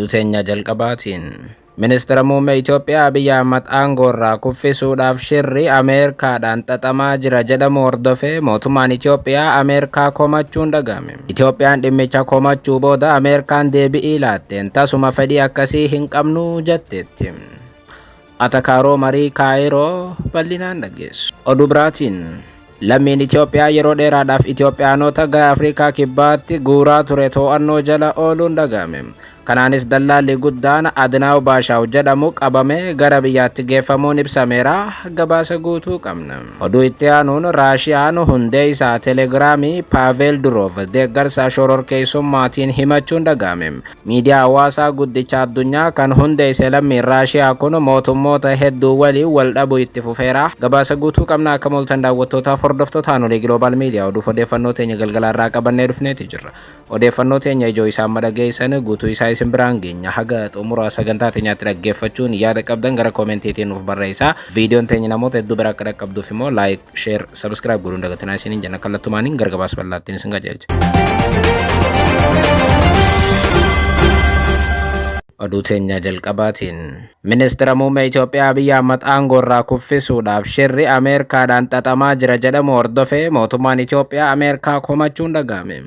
Oduu teenya jalqabaatiin. Ministeera muummee Itoophiyaa Abiyyi Ahmad aangoo irraa kuffisuudhaaf shirri Ameerikaadhaan xaxamaa jira jedhamu hordofee mootummaan Itoophiyaa Ameerikaa komachuun dhaga'ame. Itoophiyaan dhimmicha komachuu booda Ameerikaan deebi'ii laatteen tasuma fedhii akkasii hin qabnu jetteetti. Atakaaroo marii Kaayiroo bal'inaan dhageessu. Oduu biraatiin lammiin Itoophiyaa yeroo dheeraadhaaf Itoophiyaanota gara Afrikaa Kibbaatti guuraa ture to'annoo jala ooluun dhaga'ame. Kanaanis dallaalli guddaan Adnaaw Baashaaw jedhamu qabamee gara biyyaatti geeffamuun ibsameera. Gabaasa guutuu qabna. Oduu itti aanuun Raashiyaan hundee isaa Telegiraamii Paavel Durov deeggarsa shororkeessummaatiin himachuun dhaga'ame. Miidiyaa hawaasaa guddicha addunyaa kan hundeesse lammiin Raashiyaa kun mootummoota hedduu waliin wal dhabuu itti fufeera. Gabaasa guutuu qabna. Akka mooltan daawwattootaaf hordoftoota Aanolee Global Media oduuf odeeffannoo teenya galgala irraa qabannee dhufneeti jirra. Odeeffannoo teenya ijoo isaa amma dhageessan guutuu isaa isin biraan geenya. Haga xumura sagantaa teenyaatti dhaggeeffachuun yaada qabdan gara koomentiitiin nuuf barreessaa. Viidiyoon teenya namoota hedduu bira akka dhaqqabduuf immoo like, share, subscribe godhuun dagatinaa isiniin jenna. Kallattumaaniin gara gabaasa bal'aattiin isin qajeelcha. Oduu teenya jalqabaatiin. Ministeera muummee Itoophiyaa Abiyyi Ahmad aangoo irraa kuffisuudhaaf shirri Ameerikaadhaan xaxamaa jira jedhamu hordofee mootummaan Itoophiyaa Ameerikaa komachuun dhaga'ame.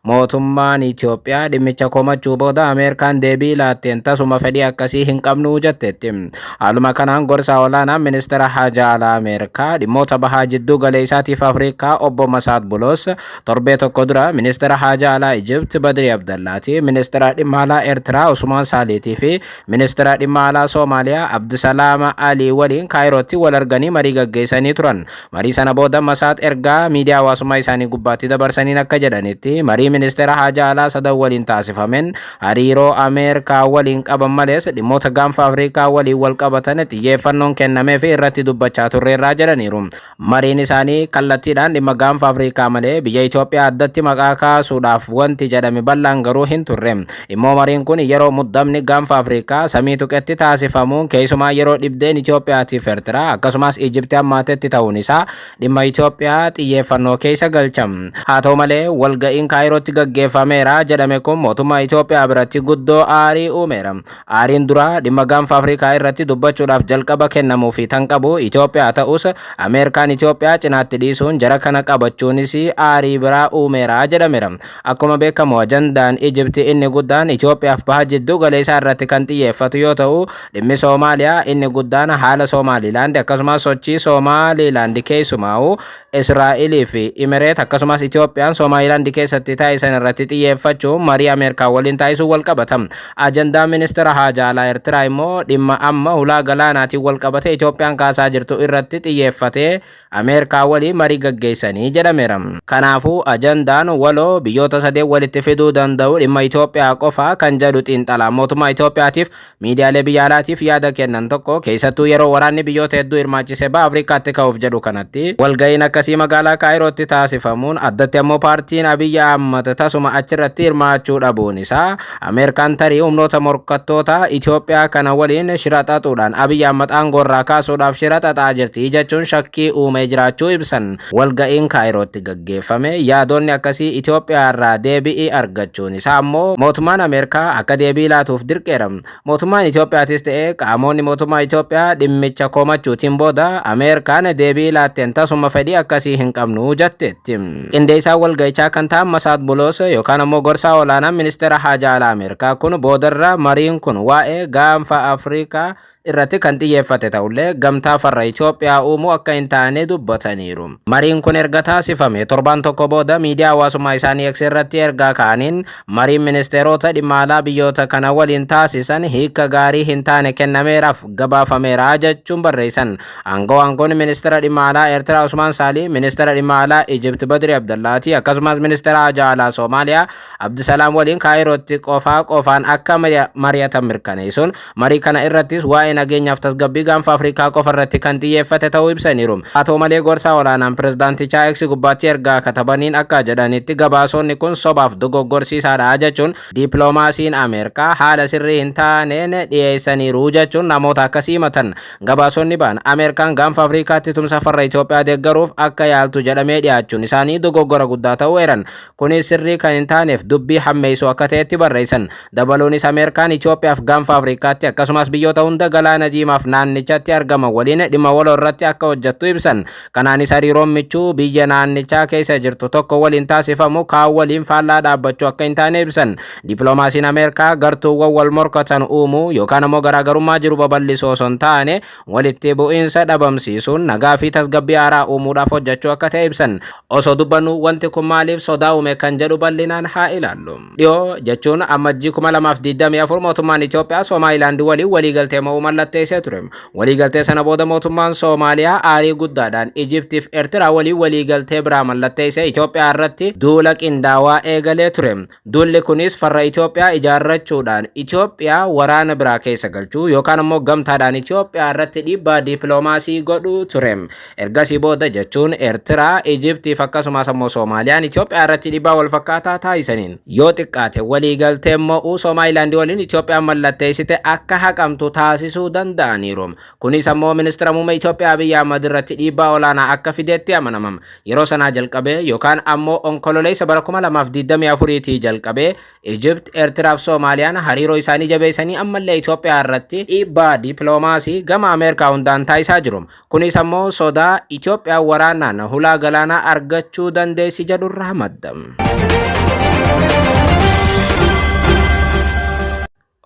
Mootummaan Itoophiyaa dhimmicha komachuu booda Ameerikaan deebii laatteen tasuma fedhii akkasii hin qabnu jetteetti. Haaluma kanaan gorsaa olaanaan ministeera haajaa alaa Ameerikaa dhimmoota bahaa jidduu galeessaatiif Afrikaa obbo Masaad Buloos torbee tokko dura ministeera haajaa alaa Ijipt Badrii Abdallaati, ministeera dhimma alaa Eertiraa Usmaan Saaliitii fi ministeera dhimma alaa Soomaaliyaa Abdusalaam Alii waliin Kaayirootti wal arganii marii gaggeessanii turan. Marii sana booda Masaad ergaa miidiyaa hawaasummaa isaanii gubbaatti dabarsaniin akka jedhanitti marii ministeera haajaa alaa sadan waliin taasifameen hariiroo Ameerikaa waliin qaban malees dhimmoota gaanfa Afrikaa waliin wal qabatan xiyyeeffannoon kennamee fi irratti dubbachaa turreerraa jedhaniiru. Mariin isaanii kallattiidhaan dhimma gaanfa Afrikaa malee biyya Itoophiyaa addatti maqaa kaasuudhaaf wanti jedhame bal'aan garuu hin turre. Immoo mariin kun yeroo muddamni gaanfa Afrikaa samii tuqetti taasifamuun keessumaa yeroo dhibdeen Itoophiyaatiif Eertiraa akkasumas Ijipti hammaatetti ta'uun isaa dhimma Itoophiyaa xiyyeeffannoo keessa galcha. Haa ta'u malee walga'iin Kaayirootti gaggeeffameera jedhame kun mootummaa Itoophiyaa biratti guddoo aarii uumeera. Aariin duraa dhimma gaanfa Afrikaa irratti dubbachuudhaaf jalqaba kennamuu fi tan qabu Itoophiyaa ta'us Ameerikaan Itoophiyaa cinaatti dhiisuun jara kana qabachuunis aarii biraa uumeera jedhameera. Akkuma beekamu ajandaan Ijipti inni guddaan Itoophiyaaf baha jidduu galeessaa irratti kan xiyyeeffatu yoo ta'u dhimmi Soomaaliyaa inni guddaan haala Soomaalilaand akkasumas sochii Soomaalilaand keessumaa'u Israa'elii fi Imireet akkasumas Itoophiyaan Soomaalilaand keessatti taasisan irratti xiyyeeffachuun marii Ameerikaa waliin taasisuun wal qabata. Ajandaan ministeera haajaa alaa Eertiraa immoo dhimma amma hulaa galaanaatiin wal qabate Itoophiyaan kaasaa jirtu irratti xiyyeeffatee Ameerikaa waliin marii gaggeessanii jedhameera. Kanaafuu ajandaan waloo biyyoota sadeen walitti fiduu danda'u dhimma Itoophiyaa qofa kan jedhu xiinxalaa mootummaa Itoophiyaatiif miidiyaalee biyya alaatiif yaada kennan tokko keessattuu yeroo waraanni biyyoota hedduu hirmaachise baha Afrikaatti ka'uuf jedhu kanatti walga'iin akkasii magaalaa Kaayirootti taasifamuun addatti ammoo paartiin Abiyyi Ahmad tasuma achirratti hirmaachuu dhabuun isaa Ameerikaan tarii humnoota morkattoota Itoophiyaa kana waliin shira xaxuudhaan Abiyyi Ahmad aangoo irraa kaasuudhaaf shira xaxaa jirti jechuun shakkii uumee jiraachuu ibsan. Walga'iin Kaayirootti gaggeeffame yaadonni akkasii Itoophiyaa irraa deebi'ii argachuun isaa ammoo mootummaan Ameerikaa akka deebii laatuuf dirqeera. Mootummaan Itoophiyaatis ta'ee qaamonni mootummaa Itoophiyaa dhimmicha komachuutiin booda Ameerikaan deebii laatteen tasuma fedhii akkasii hin qabnu jetteetti. Qindeessaan walga'ichaa kan ta'an Masaad Buloos yookaan ammoo gorsaa olaanaan ministeera haajaa alaa Ameerikaa kun boodarra mariin kun waa'ee gaanfa Afrikaa irratti kan xiyyeeffate ta'ullee gamtaa farra Itoophiyaa uumuu akka hin taane dubbataniiru. Mariin kun erga taasifame torbaan tokko booda miidiyaa hawaasummaa isaanii X irratti ergaa ka'aniin mariin ministeerota dhimma alaa biyyoota kana waliin taasisan hiika gaarii hin taane kennameeraaf gabaafameera jechuun barreessan. Aangawaan kun ministeera dhimma alaa Eertiraa Usmaan Saalii, ministeera dhimma alaa Ijipt Badri Abdallaati akkasumas ministeera haajaa alaa Soomaaliyaa Abdusalaam waliin Kaayirootti qofaa qofaan akka mari'atan mirkaneessuun marii kana irrattis waa'ee nageenyaaf tasgabbii Gaanfa Afrikaa qofa irratti kan xiyyeeffate ta'uu ibsaniiru. Haa ta'u malee, gorsaa olaanaan pirezidaantichaa X gubbaatti ergaa katabaniin akka jedhanitti, gabaasonni kun sobaaf dogoggorsiisaadha jechuun, dippiloomaasiin Ameerikaa haala sirrii hin taaneen dhiyeessaniiru jechuun namoota akkasii himatan. Gabaasonni ba'an Ameerikaan Gaanfa Afrikaatti tumsa farra Itoophiyaa deeggaruuf akka yaaltu jedhamee dhiyaachuun isaanii dogoggora guddaa ta'uu eeran. Kunis sirrii kan hin taaneef dubbii hammeessuu akka ta'etti barreessan. Dabaluunis Ameerikaan Itoophiyaaf Gaanfa Afrikaatti, akkasumas biyyoota hunda Galaana Diimaaf naannichatti argaman waliin dhimma waloo irratti akka hojjettu ibsan. Kanaanis hariiroon michuu biyya naannichaa keessa jirtu tokko waliin taasifamu kaan waliin faallaa dhaabbachuu akka hin taane ibsan. Dippiloomaasiin Ameerikaa gartuuwwan wal morkatan uumuu yookaan ammoo garaagarummaa jiru babal'isuu osoo hin taane, walitti bu'iinsa dhabamsiisuun nagaa fi tasgabbii haaraa uumuudhaaf hojjechuu akka ta'e ibsan. Osoo dubbannu wanti kun maaliif sodaa uume kan jedhu bal'inaan haa ilaallu. Dhiyoo jechuun Ammajjii 2024 mootummaan Itoophiyaa Somaalilaand waliin waliigaltee mo'uu mallatteessee ture. Waliigaltee sana booda mootummaan Soomaaliyaa aarii guddaadhaan Ijiptiif Eertiraa waliin waliigaltee biraa mallatteessee Itoophiyaa irratti duula qindaawaa eegalee ture. Duulli kunis farra Itoophiyaa ijaarrachuudhaan Itoophiyaa waraana biraa keessa galchuu yookaan ammoo gamtaadhaan Itoophiyaa irratti dhiibbaa dippiloomaasii godhuu ture. Ergasii booda jechuun Eertiraa, Ijiptiif akkasumas ammoo Soomaaliyaan Itoophiyaa irratti dhiibbaa wal fakkaataa taasisaniin, yoo xiqqaate waliigalteen mo'uu Somaalilaand waliin Itoophiyaan mallatteessite akka haqamtu taasisuu danda'aniiru. Kunis ammoo ministeera muummee Itoophiyaa Abiyyi Ahmad irratti dhiibbaa olaanaa akka fideetti amanama. Yeroo sanaa jalqabee yookaan ammoo Onkololeessa bara 2024tii jalqabee Ijipt, Eertiraa fi Soomaaliyaan hariiroo isaanii jabeessanii ammallee Itoophiyaa irratti dhiibbaa dippiloomaasii gama Ameerikaa hundaan taasisaa jiru. Kunis ammoo sodaa Itoophiyaan waraanaan hulaa galaanaa argachuu dandeessi jedhurraa madda.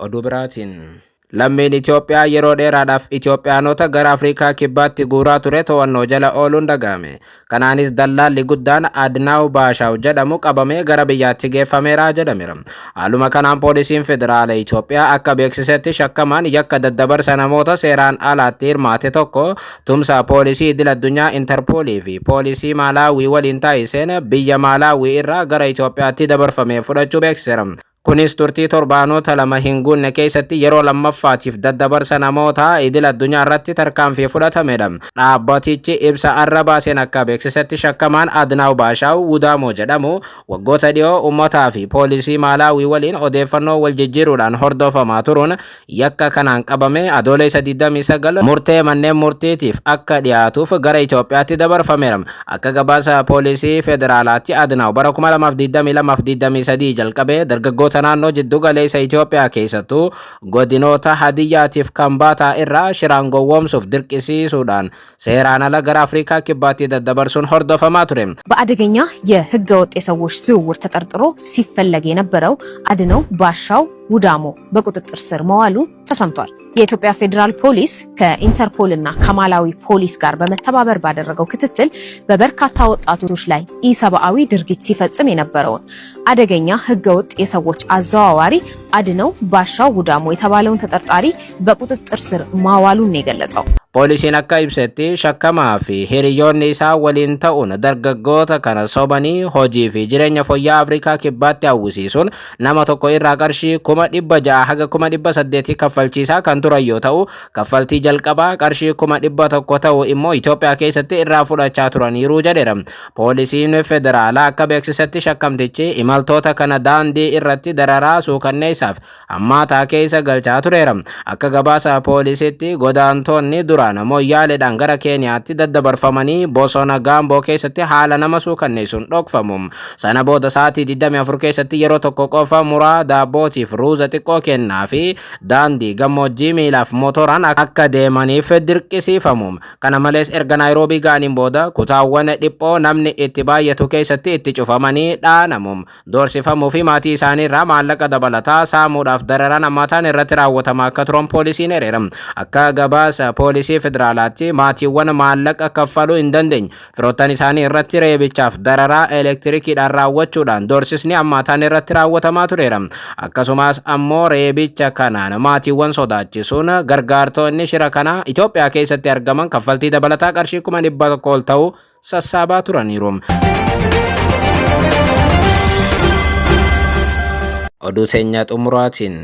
Oduu biraatiin, lammiin Itoophiyaa yeroo dheeraadhaaf Itoophiyaanota gara Afrikaa Kibbaatti guuraa ture to'annoo jala ooluun dhaga'ame. Kanaanis dallaalli guddaan Adnaaw Baashaaw jedhamu qabamee gara biyyaatti geeffameera jedhameera. Haaluma kanaan poolisiin federaala Itoophiyaa akka beeksisetti, shakkamaan yakka daddabarsa namoota seeraan alaatti hirmaate tokko tumsa poolisii idil addunyaa Intarpoolii fi poolisii Maalaawii waliin taasiseen biyya Maalaawii irraa gara Itoophiyaatti dabarfamee fudhachuu beeksiseera. Kunis turtii torbaanota 2 hin guunne keessatti yeroo lammaffaatiif daddabarsa namootaa idil addunyaa irratti tarkaanfii fudhatamedha. Dhaabbatichi ibsa arra baaseen akka beeksisetti, shakkamaan Adnaaw Baashaaw Wudaamoo jedhamu waggoota dhiyoo uummataa fi poolisii Maalaawii waliin odeeffannoo wal jijjiiruudhaan hordofamaa turuun yakka kanaan qabamee Adoolessa 29 murtee manneen murtiitiif akka dhiyaatuuf gara Itoophiyaatti dabarfameera. Akka gabaasa poolisii federaalaatti, Adnaaw bara 2022-23 jalqabee dargaggoota naannoo jiddu galeessa Itoophiyaa, keessattuu godinoota Hadiyyaatiif Kambaataa irraa shiraan gowwoomsuuf dirqisiisuudhaan seeraan ala gara Afrikaa Kibbaatti daddabarsuun hordofamaa ture. በአደገኛ የህገወጥ የሰዎች ዝውውር ተጠርጥሮ ሲፈለግ የነበረው አድነው ባሻው ውዳሞ በቁጥጥር ስር መዋሉ ተሰምቷል። የኢትዮጵያ ፌዴራል ፖሊስ ከኢንተርፖል እና ከማላዊ ፖሊስ ጋር በመተባበር ባደረገው ክትትል በበርካታ ወጣቶች ላይ ኢሰብአዊ ድርጊት ሲፈጽም የነበረውን አደገኛ ህገወጥ የሰዎች አዘዋዋሪ አድነው ባሻው ውዳሞ የተባለውን ተጠርጣሪ በቁጥጥር ስር ማዋሉን ነው የገለጸው። Poolisiin akka ibsetti, shakkamaa fi hiriyoonni isaa waliin ta'uun dargaggoota kana sobanii hojii fi jireenya fooyya'aa Afrikaa Kibbaatti hawwisiisuun nama tokko irraa qarshii 600,000 haga 800,000 kaffalchiisaa kan turan yoo ta'u, kaffaltii jalqabaa qarshii 100,000 ta'u immoo Itoophiyaa keessatti irraa fudhachaa turaniiru jedheera. Poolisiin federaalaa akka beeksisetti, shakkamtichi imaltoota kana daandii irratti dararaa suukanneessaaf hammaataa keessa galchaa tureera. Akka gabaasa poolisitti, godaantonni duraan Moyyaaleedhaan gara Keeniyaatti daddabarfamanii bosona Gaamboo keessatti haala nama suukanneessuun dhokfamu. Sana booda sa'aatii 24 keessatti yeroo tokko qofa muraa daabbootiif ruuza xiqqoo kennaa fi daandii gammoojjii miilaaf motoraan akka deemaniif dirqisiifamu. Kana malees erga Naayiroobii ga'aniin booda kutaawwan dhiphoo namni itti baay'atu keessatti itti cufamanii dhaanamu. Doorsifamuu fi maatii isaanii irraa maallaqa dabalataa saamuudhaaf dararaan hammaataan irratti raawwatamaa akka turan poolisiin ereera. Akka gabaasa poolisii federaalaatti, maatiiwwan maallaqa kaffaluu hin dandeenye firoottan isaanii irratti reebichaaf dararaa elektirikiidhaan raawwachuudhaan doorsisni hammaataan irratti raawwatamaa tureera. Akkasumas ammoo reebicha kanaan maatiiwwan sodaachisuun gargaartonni shira kanaa Itoophiyaa keessatti argaman kaffaltii dabalataa qarshii 100,000 ol ta'u sassaabaa turaniiru. Oduu teenya xumuraatiin,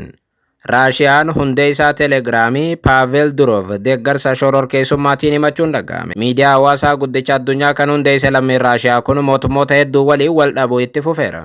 Raashiyaan hundeessaa Telegiraamii Paavel Durov deeggarsa shororkeessummaatiin himachuun dhaga'ame. Miidiyaa hawaasaa guddicha addunyaa kan hundeesse lammiin Raashiyaa kun mootummoota hedduu waliin wal dhabuu itti fufeera.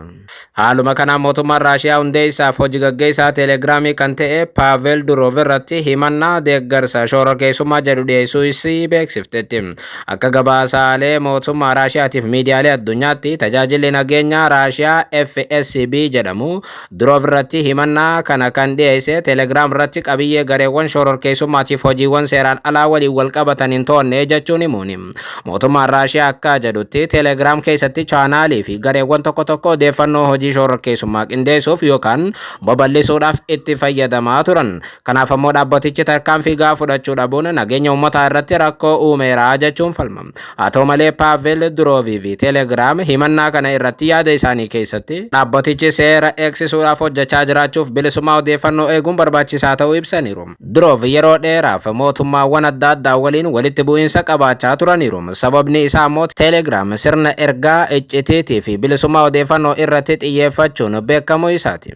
Haaluma kanaan mootummaan Raashiyaa hundeessaaf hojii gaggeessaa Telegiraamii kan ta'e Paavel Durov irratti himannaa deeggarsa shororkeessummaa jedhu dhiyeessuu isii beeksifteetti. Akka gabaasaalee mootummaa Raashiyaatiif miidiyaalee addunyaatti, tajaajilli nageenyaa Raashiyaa FSB jedhamu Durov irratti himannaa kana kan dhiyeesse Telegiraam irratti qabiyyee gareewwan shororkeessummaatiif hojiiwwan seeraan alaa waliin wal qabatan hin to'anne jechuun himuuni. Mootummaan Raashiyaa akka jedhutti, Telegiraam keessatti chaanaalii fi gareewwan tokko tokko odeeffannoo hojii shororkeessummaa qindeessuuf yookaan babal'isuudhaaf itti fayyadamaa turan. Kanaaf ammoo dhaabbatichi tarkaanfii gahaa fudhachuu dhabuun nageenya uummataa irratti rakkoo uumeera jechuun falma. Haa ta'u malee, Paavel Duroovii fi Telegiraam himannaa kana irratti yaada isaanii keessatti dhaabbatichi seera eegsisuudhaaf hojjechaa jiraachuuf bilisummaa odeeffannoo eeguun barbaachisaa ta'uu ibsaniiru. Durov yeroo dheeraaf mootummaawwan adda addaa waliin walitti bu'iinsa qabaachaa turaniiru. Sababni isaa immoo Telegiraam sirna ergaa iccitiitii fi bilisummaa odeeffannoo irratti xiyyeeffachuun beekamuu isaati.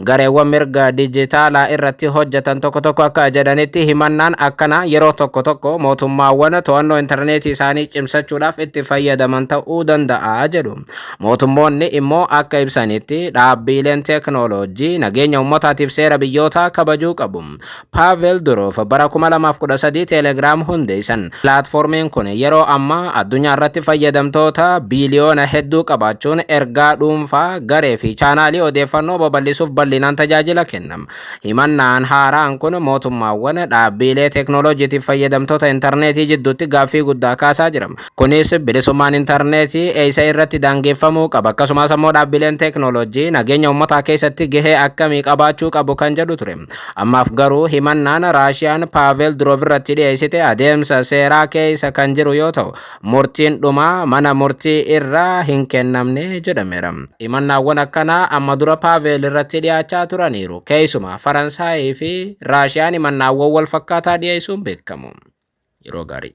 Gareewwan mirga dijitaalaa irratti hojjetan tokko tokko akka jedhanitti, himannaan akkanaa yeroo tokko tokko mootummaawwan to'annoo intarneetii isaanii cimsachuudhaaf itti fayyadaman ta'uu danda'a jedhu. Mootummoonni immoo akka ibsanitti, dhaabbileen teeknooloojii nageenya uummataatiif seera biyyootaa kabajuu qabu. Paavel Durov bara 2013 Telegiraam hundeessan. Pilaatfoormiin kun yeroo ammaa addunyaa irratti fayyadamtoota biiliyoona hedduu qabaachuun ergaa dhuunfaa, garee fi chaanaalii odeeffannoo babal'isuuf bal'inaan tajaajila kenna. Himannaan haaraan kun mootummaawwan, dhaabbilee teeknooloojiitiif fayyadamtoota intarneetii jidduutti gaaffii guddaa kaasaa jira. Kunis bilisummaan intarneetii eessa irratti daangeffamuu qaba, akkasumas ammoo dhaabbileen teeknooloojii nageenya uummataa keessatti gahee akkamii qabaachuu qabu kan jedhu ture. Ammaaf garuu himannaan Raashiyaan Paavel Durov irratti dhiyeessite adeemsa seeraa keessa kan jiru yoo ta'u, murtiin dhumaa mana murtii irraa hin kennamne jedhameera. Himannaawwan akkanaa amma dura Paavel irratti dhiyaachaa turaniiru. Keessumaa Faransaayii fi Raashiyaan himannaawwan wal fakkaataa dhiyeessuun beekamu. Yeroo gaarii.